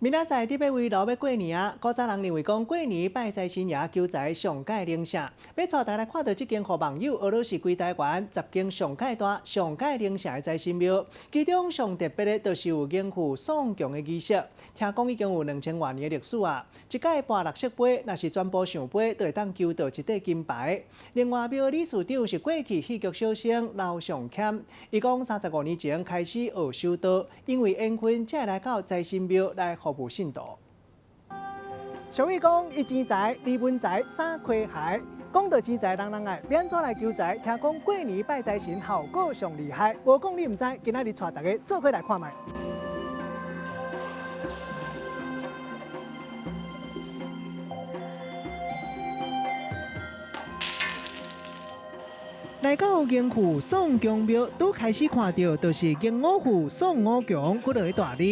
明仔載佇欲圍爐欲過年啊！古早人認為講過年拜財神爺求財上蓋靈聖，欲帶大家來看著這間予網友呵咾是規台灣十間上蓋大、上蓋靈聖的財神廟。其中上特別的，就是有迎富送窮的儀式。聽講已經有2000外年的歷史啊！一擺跋綠色杯，若是全部聖杯，就會當求著一塊金牌。另外，廟理事長是過去戲劇小生劉尚謙，伊講35年前開始學修道，因為緣分才會來到財神廟來服務信徒。俗語講一錢財，二文財，三開鞋。講到錢財，人人愛，欲按怎來求財？聽講過年拜財神效果上厲害，無講你毋知。今仔日帶大家做伙來看覓。來到迎富送窮廟，拄開始看著就是迎五富送五窮幾落個大字。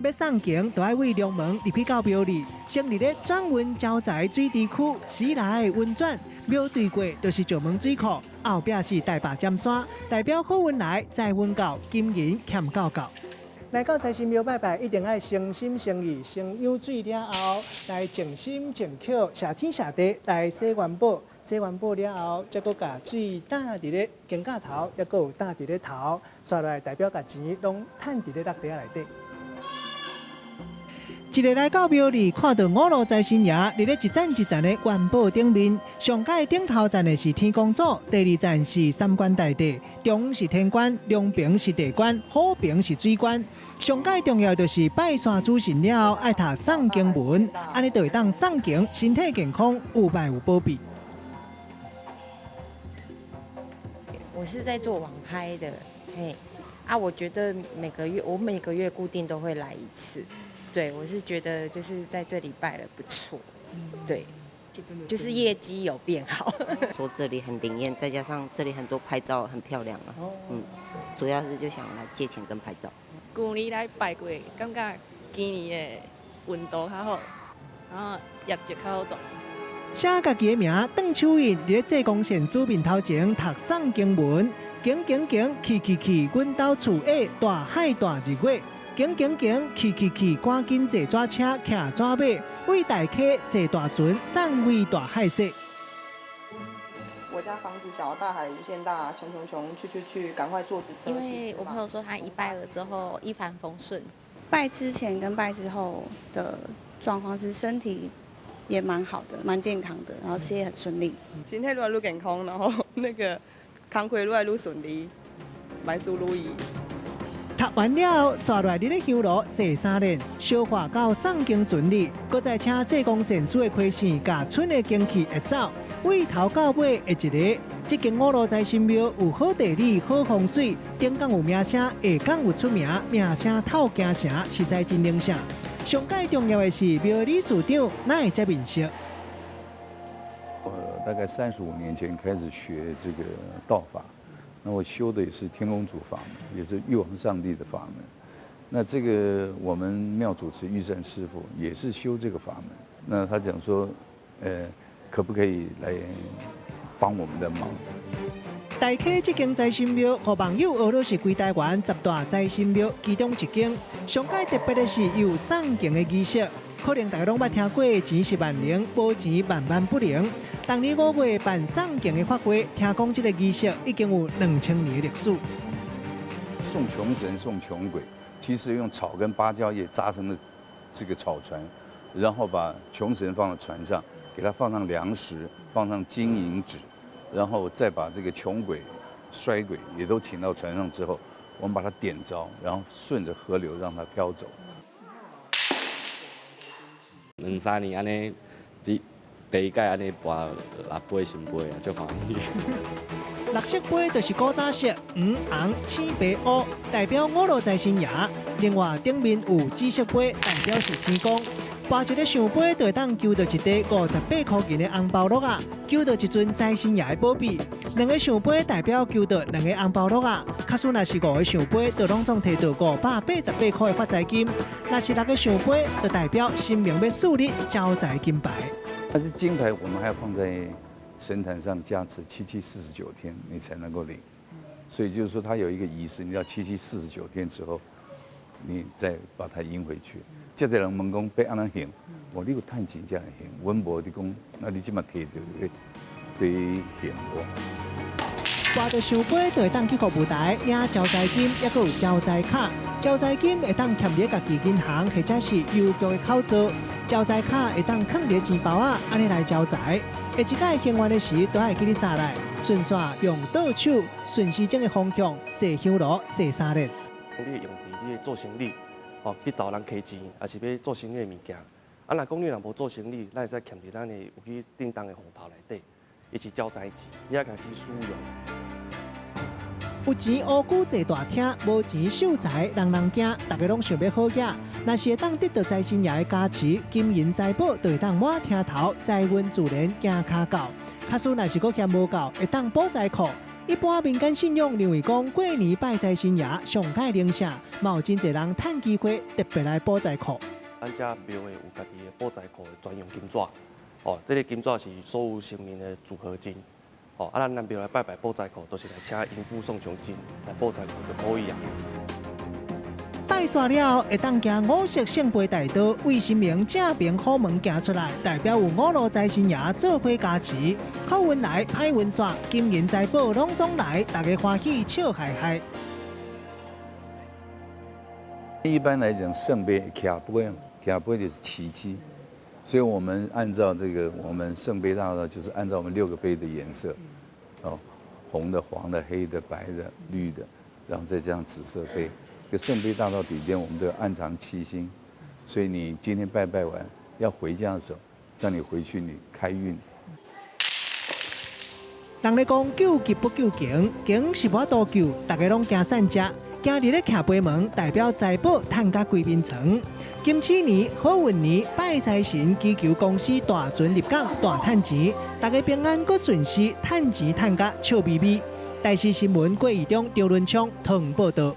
欲送窮，就愛對龍門入去到廟裡，先佇咧轉運招財水池區，時來運轉。廟對過就是石門水庫，後壁是大霸尖山，代表好運來，財運到，金銀欠夠夠。來到財神廟拜拜，一定愛誠心誠意，先飲水了後，來靜心靜口，謝天謝地，來洗元寶。洗元寶了後，才閣共水打佇咧肩胛頭，抑閣有打佇咧頭，煞來代表共錢攏趁佇咧落袋仔內底。一个來到廟裡，看著五路財神爺佇咧一層一層的元寶頂面，上蓋頂頭層的是天公祖，第二層是三官大帝，中是天官，兩邊是地官，左邊是水官。上蓋重要就是拜山主神了後，愛讀送經文，按呢就會當送窮，身體健康，有拜有保庇。我是在做網拍的，嘿，啊，我覺得每個月我每個月固定都會來一次。對，我是覺得就是在這裡拜了不錯，對，就是業績有變好。說這裡很靈驗，再加上這裡很多拍照很漂亮啊，嗯，主要是就想來借錢跟拍照。舊年來拜過，感覺今年的運度較好，然後業績較好做。寫家己的名，鄧秋穎佇咧濟公善師面頭前讀誦經文，經經經，去去去，阮兜厝下大海大日月。行行行，去去去，趕緊坐紙車，騎紙馬，為大溪坐大船，送為大海說。我家房子小，大海無限大，窮窮窮，去去去，趕快坐紙車。因為我朋友說他一拜了之後一帆風順。拜之前跟拜之後的狀況是身體也蠻好的，蠻健康的，然後事業很順利。身體愈來愈健康，然後那個工課愈來愈順利，萬事如意。讀完了後，煞來佇咧香爐踅三輪，燒化到送經船裡，閣再請濟公善師的開線，共村的精氣會走，對頭到尾的一个。這間五路財神廟有好地理、好風水，頂港有名聲，下港有出名，名聲透京城，實在真靈聖。上蓋重要的是廟理事長哪會遮面熟？我大概35年前開始學這個道法。那我修的也是天公主法門，也是玉皇上帝的法門。那這個我們廟主持玉山師傅也是修這個法門。那他講說，可不可以來幫我們的忙？大溪這間財神廟，予網友呵咾是規台灣十大財神廟其中一間。上蓋特別的是有送窮的儀式，可能大家攏捌聽過錢是萬能，無錢萬萬不能。逐年5月辦送窮的法會，聽講這個儀式已經有2000年的歷史。送窮神、送窮鬼，其實用草跟芭蕉葉紮成的這個草船，然後把窮神放到船上，給他放上糧食，放上金銀紙，然後再把這個窮鬼、衰鬼也都請到船上之後，我們把它點著，然後順着河流讓它飄走。兩三年按呢，佇第一屆按呢跋六杯聖杯啊，足歡喜。綠色杯就是古早色，黃、紅、青、白、烏，代表五路財神爺。另外頂面有紫色杯，代表是天公。跋一个聖杯，就會當求著一塊58塊銀的紅包橐仔，求著一尊財神爺的保庇。兩个聖杯代表求著兩个紅包橐仔，假使若是五个聖杯，就攏總提著588塊的發財金；若是六个聖杯，就代表神明欲賜你招財金牌。但是金牌，我們還要放在神壇上加持七七四十九天，你才能夠領。所以就是說，它有一個儀式，你要七七四十九天之後，你再把它迎回去。遮濟人問講欲按怎還？我你有趁錢才會還，阮無你講，那你這馬提著欲還無？跋著聖杯就會當去服務台領招財金，抑閣有招財卡。招財金會當徛佇家己銀行或者是郵局的口座，招財卡會當囥佇錢包仔，按呢來招財。下一擺還願的時，都愛記得紮來，順紲用倒手順時針的方向，踅香爐踅三輪。你會用佇你做生理，吼去找人提錢，抑是欲做生意的物件。啊，若講你若無做生意，咱會使徛佇咱的有去叮當的戶頭內底，伊是招財錢，你愛共去使用。有錢烏龜坐大廳，無錢秀才人人驚，大家攏想欲好額。若是會當得到財神爺的加持，金銀財寶就會當滿廳頭，財運自然行跤到。假使若是閣嫌無夠，會當補財庫。一般民間信仰認為講過年拜財神爺上蓋靈聖，嘛有真濟人趁機會特別來補財庫。咱遮廟的有家己的補財庫的專用金紙，哦，這個金紙是所有神明的組合金，哦，啊，咱咱廟來拜拜補財庫，都是來請迎富送窮金來補財庫就可以啊。拜煞了後，會當行五色聖杯大道，為神明正爿虎門行出來，代表有五路財神爺做伙加持，好運來，歹運煞，金銀財寶攏總來，大家歡喜笑嗨嗨。一般來講，聖杯徛杯，徛杯就是奇蹟，所以我們按照這個，我們聖杯大道就是按照我們六個杯的顏色，哦，紅的、黃的、黑的、白的、綠的，然後再加上紫色杯。這個聖杯大道底邊，我們都有暗藏七星，所以你今天拜拜完要回家的時候，讓你回去你開運。人咧講救急不救窮，窮是無法度救，大家攏驚散食。今日咧徛杯門，代表財寶趁甲規眠床。金鼠年好運年，拜財神，祈求公司大船入港，大趁錢，大家平安閣順遂，趁錢趁甲笑眯眯。台視新聞郭義中、張倫昌，湯報道。